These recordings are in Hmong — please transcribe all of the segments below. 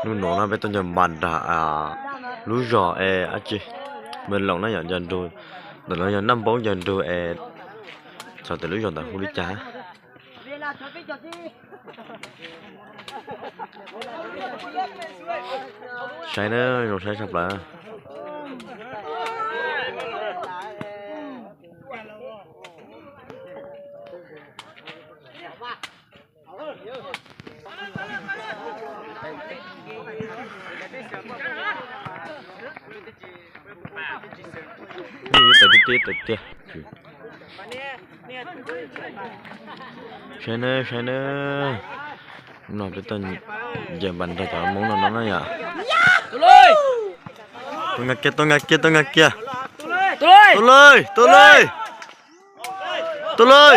Hnub no no peb tuaj ncaws npas nram lub zos es dab tsi, Npawg Loos na yom, ntawm no yog Naj Npoob ncawg nrug es, txog tias lub zos ntawd hu li cas. Saib na, zoo saib tshaj plaws. Tawm tiag tiag, tawm tiag. Saib na, saib na. Hnub no peb tuaj ncaws npas nrog cov Hmoob no no na yom. Tuaj nqa kiag, tuaj nqa kiag, tuaj nqa kiag. Tuaj lawm, tuaj lawm. Tuaj lawm,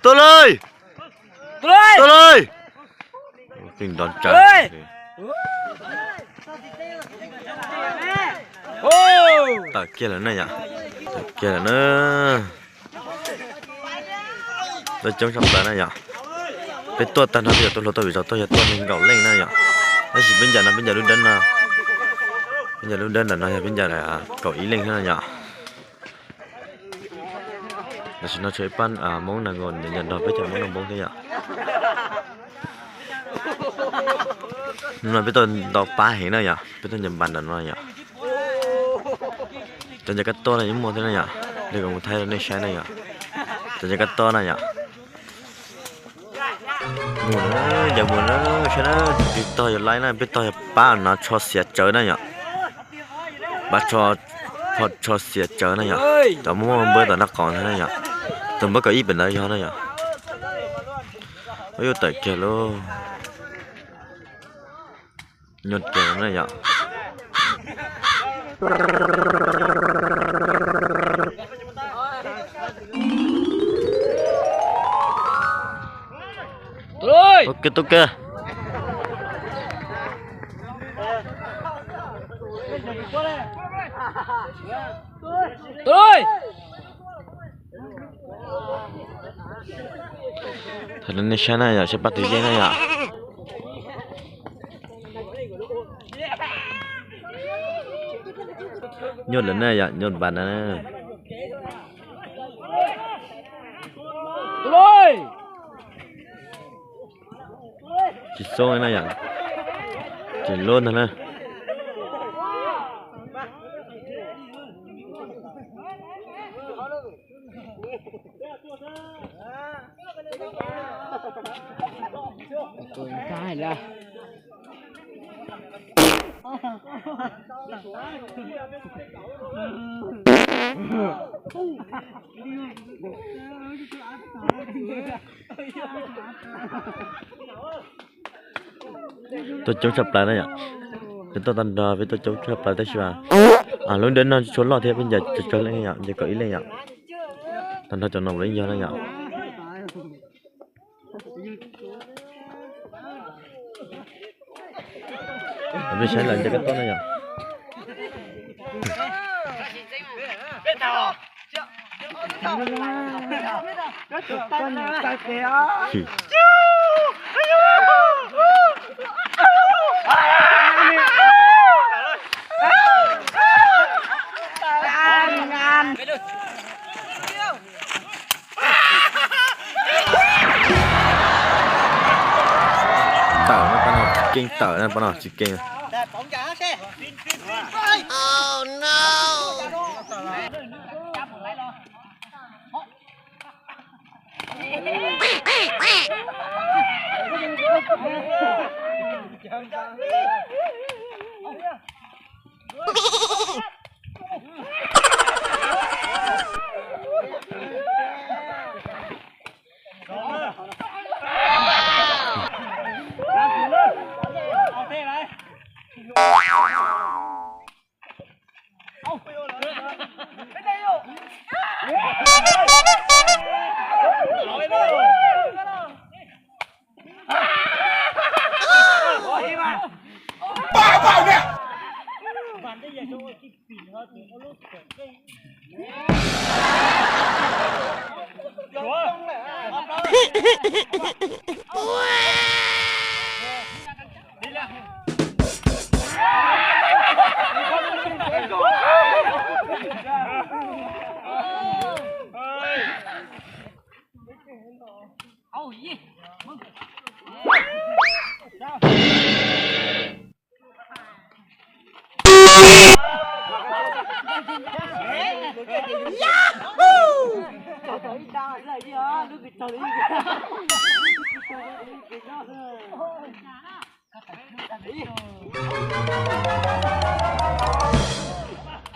tuaj lawm. Tuaj lawm. Nrov tsawv. Tawm kiag lawm na yom. Tawm kiag lawm na. Tuaj coob tshaj plaws na yom. Peb tuaj tag nrho peb yog tuaj hluas tuaj vim zos tuaj yog tuaj nees nkaum leej na yom. Tab sis peb ncaws no peb ncaws lub dawb no, peb ncaws lub dawb ntawm no yog peb ncaws kaum ib leej na yom. Tam sim no tshuav ib pab Hmoob nees nkaum ncaws nrog peb cov Hmoob Naj Npoob thiab yom. Hnub no peb tuaj ntau pab heev na yom, peb tuaj ncaws npas ntawm no yom. Cov ncaws kab tob no yeej muaj thiab na yom, li kuv mus thaij rau nej saib na yom. Cov ncaws kab tob na yom. Mus na, yog mus na, saib na, tus twg tog yog laib na, peb tog yog pab no tsho xiav tsawv na yom. Pab tsho, pho tsho xiav tsawv na yom. Cov muaj npawb tom nraub qaum ntag na yom. Tus npawb kaum ib pem ntawd yog na yom. Yuav tawm kiag lauj. Nyuaj kiag na yom. Tuaj kiag, tuaj kiag. Thaij rau nej saib na yom, saib pab tus yeej na yom. Nyuaj lawm na yom, nyuaj npas na. Tsis xoob na yom, tsis lub ntag na. Tuaj coob tshaj plaws na yom. Peb tuaj tag nrho peb tuaj coob tshaj plaws tab sis mas lub dawb no tshuav loj thiab, peb ncaws tsawg leej yom, ncaws kaum ib leej yom. Tag nrho cov no puav leej yog na yom. Peb saib lawv ncaws kab tob na yom. Tawm na pab no, tsis keej tawm na pab no, tsis keej.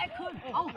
Ej, khwv, au.